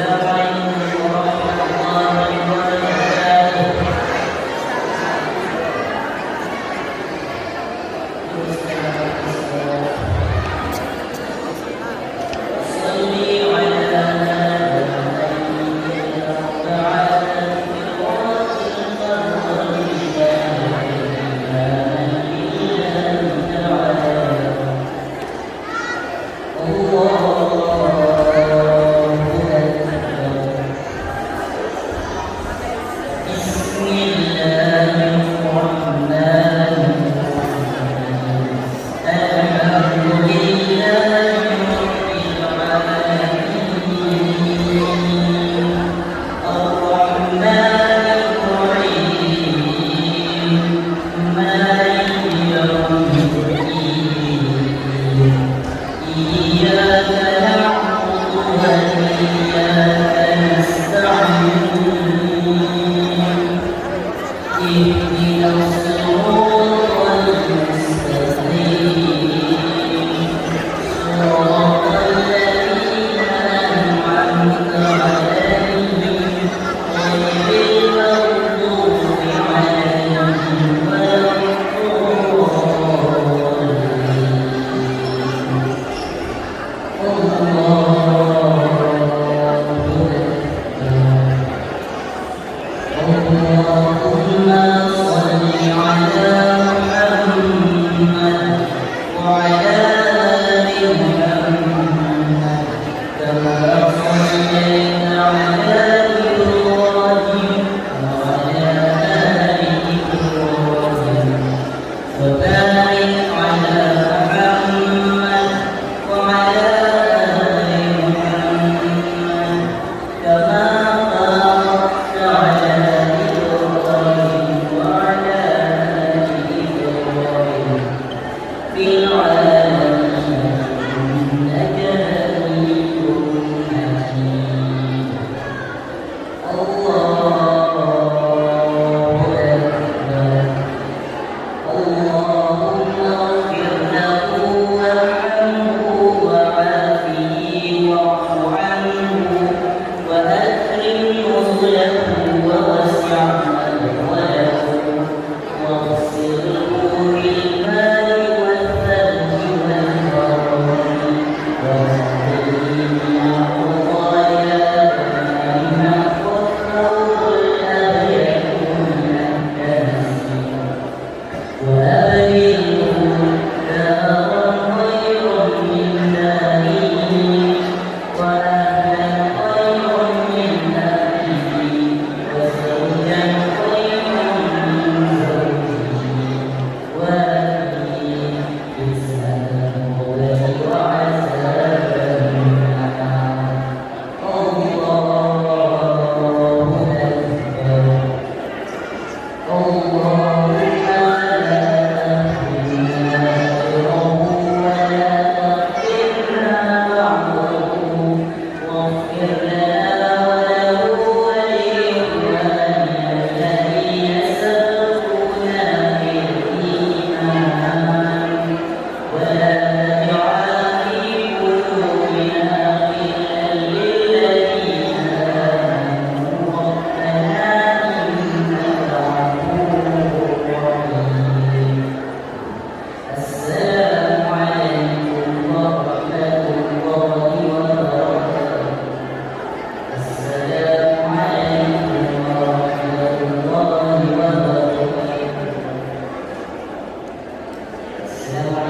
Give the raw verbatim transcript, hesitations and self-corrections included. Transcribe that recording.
السلام عليكم ورحمة الله وبركاته. صل على محمد وعلى آل محمد. الله أكبر. بسم الله الرحمن الرحيم. الحمد لله رب العالمين. الرحمن الرحيم. مالك يوم الدين. إياك نعبد وإياك نستعين. اهدنا الصراط المستقيم. صراط الذين أنعمت عليهم غير المغضوب عليهم ولا الضالين. الله أكبر. اللهم صل على محمد وعلى آل محمد كما صليت على إبراهيم وعلى آل إبراهيم وبارك على محمد وعلى آل محمد كما باركت على إبراهيم وعلى آل إبراهيم في العالمين إنك حميد مجيد. الله أكبر. اللهم اغفر له وارحمه وعافه واعف عنه وأكرم نزله ووسع مدخله واغسله بالماء والثلج والبرد ونقه من الخطايا كما ينقى الثوب الأبيض من الدنس. وأبدله دارا خيرا من داره وأهلا خيرا من أهله وزوجا خيرا من زوجه وأقم بالصلاة وعذاب النار. الله أكبر. اللهم لا تحرمنا أجره ولا تفتنا بعده واغفر لنا وله ولإخواننا الذين سبقونا بالإيمان ولا تجعل في قلوبنا غلا للذين آمنوا ربنا إنك رؤوف رحيم. السلام عليكم ورحمة الله وبركاته. السلام عليكم ورحمة الله وبركاته. السلام